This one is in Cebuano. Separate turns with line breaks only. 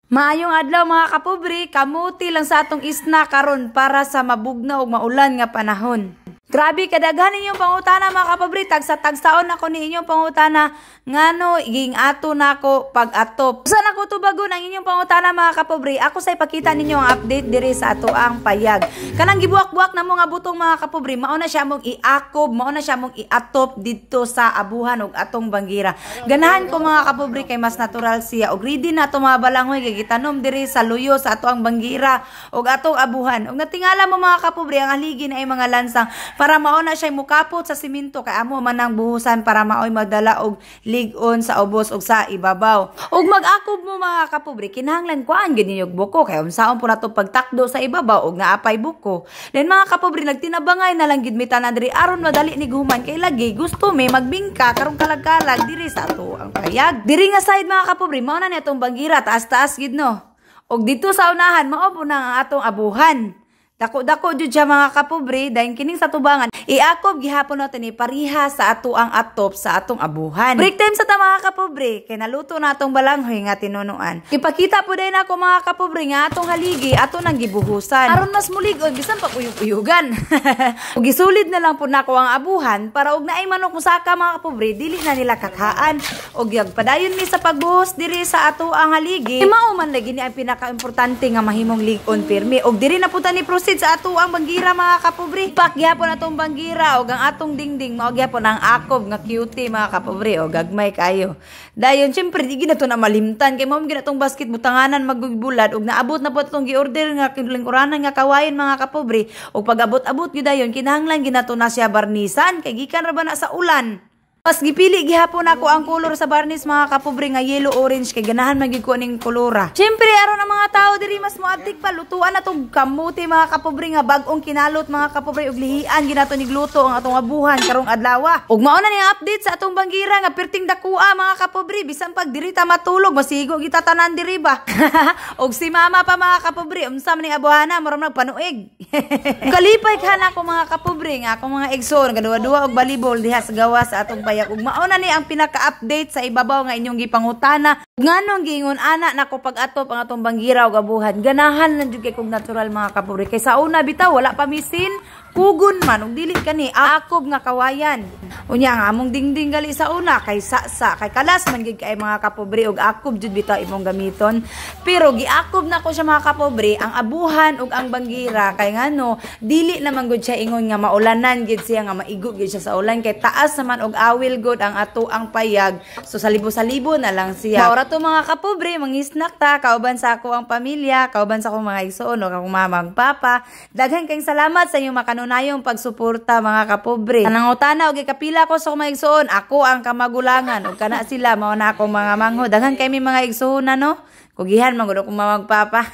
Maayong adlaw, mga kapobre, kamuti lang sa atong isna karon para sa mabugnaw ug maulan nga panahon. Grabe kadaghan inyong pangutana, mga kapobre, tagsa-tagsaon ako ni inyong pangutana ngano ging ato nako pag-atop. Sa nako tubagon ang inyong pangutana, mga kapobre, ako sa ipakita ninyo ang update diri sa ato ang payag. Kanang gibuak-buak na mo nga butong, mga kapobre, mao na siya mong iakob, mao na siya mong iatop didto sa abuhan ug atong banggira. Ganahan ko, mga kapobre, kay mas natural siya ug ready na ato mga balanghoy kay gitanom diri sa luyo sa ato ang banggira ug atong abuhan. Ug natingala mo, mga kapobre, ang haligi na ay mga lansang para mao na siya mukapot sa simento kay amo man ang buhusan para maoy magdala og lig-on sa ubos ug sa ibabaw. Ug mag-akob mo, mga kapobre, kinahanglan kuan gid ninyo buko kay unsaon po nato pagtakdo sa ibabaw ug naapay buko. Then, mga kapobre, nagtinabangay na lang gid mi tanan diri aron madali ni guman kay lagi gusto mi magbingka karong kalag-kalag diri sa ato ang payag. Diri nga side, mga kapobre, mao na ni atong banggira, taas-taas gid, no. Og dito sa unahan, mao po na ang atong abuhan. Dako-dako jud siya, mga kapobre, dahil kining sa tubangan, iakob gihapon natin ni pariha sa ato ang atop sa atong abuhan. Break time sa ta, mga kapobre, kay naluto na atong balanghoy nga tinunuan. Ipakita po din ako, mga kapobre, nga atong haligi ato nang gibuhusan. Aron mas mulig-on bisan pag uyog-uyugan. Ug gisulid na lang po nako ang abuhan para og naay manok musaka, mga kapobre, dili na nila kakaan. Og yag padayon mi sa pagbuhos diri sa ato ang haligi. Mao man lagi ni ang pinakaimportante nga mahimong lig-on pirmi. Og diri na po ta ni proceed sa ato ang banggira, mga kapobre. Pak gihapon atong banggira og ang atong dingding mao gihapon ang akob nga cutie, mga kapobre, og gagmay kayo. Dayon syempre di gid na malimtan kay mao gid atong basket butanganan magbulad og naabot na po atong gi-order nga lingkuranan nga kawayan, mga kapobre. Og pag-abot-abot gyud dayon, kinahanglan gid nato na siya barnisan kay gikan ra ba na sa ulan. Mas gipili gihapon ako ang kolor sa barnis, mga kapobre, nga yellow orange kay ganahan man gyud ko ning kolora. Syempre aron ang mga tao diri mas moabtik pa, lutuan na tong kamuti, mga kapobre, nga bag-ong kinalot, mga kapobre, ug lihian ginato ni gluto ang atong abuhan karong adlaw. Ug mao na ni ang update sa atong banggira nga perting dakua, mga kapobre, bisan pag diri ta matulog masigo kita tanan diri ba. Ug si mama pa, mga kapobre, unsa man ning abuhana, murag nagpanuig. Kalipay ka na ako, mga kapobre, nga akong mga igsoon gaduwa-duwa og volleyball diha sa gawas sa atong payag ug mao na ni ang pinaka-update sa ibabaw nga inyong gipangutana. Nganong giingon ana nako pag-atop ang atong banggira ug abuhan. Ganahan lang jud kay kog natural, mga kapobre. Kay sa una bitaw wala pa misin, kugon man ug dili kani akob nga kawayan. Unya nga among dingding gali sa una kay sa kay kalas man gid kay, mga kapobre, ug akob jud bitaw imong gamiton. Pero giakob na ko siya, mga kapobre, ang abuhan ug ang banggira kay ngano dili naman gud siya ingon nga maulanan gid siya, nga maigo gid siya sa ulan kay taas naman og awil gud ang ato ang payag. So salibo-salibo na lang siya. Maura to, mga kapobre, mangisnak ta kauban sa ako ang pamilya, kauban sa akong mga igsoon ug akong mama ug papa. Daghan kayong salamat sa inyong makanunayong pagsuporta, mga kapobre. Nangutana og kapila ko sa akong mga igsoon, ako ang kamagulangan ug kana sila mao na akong mga manghod. Daghan kay mi mga igsoon, no. Kugihan man gud akong mama ug papa.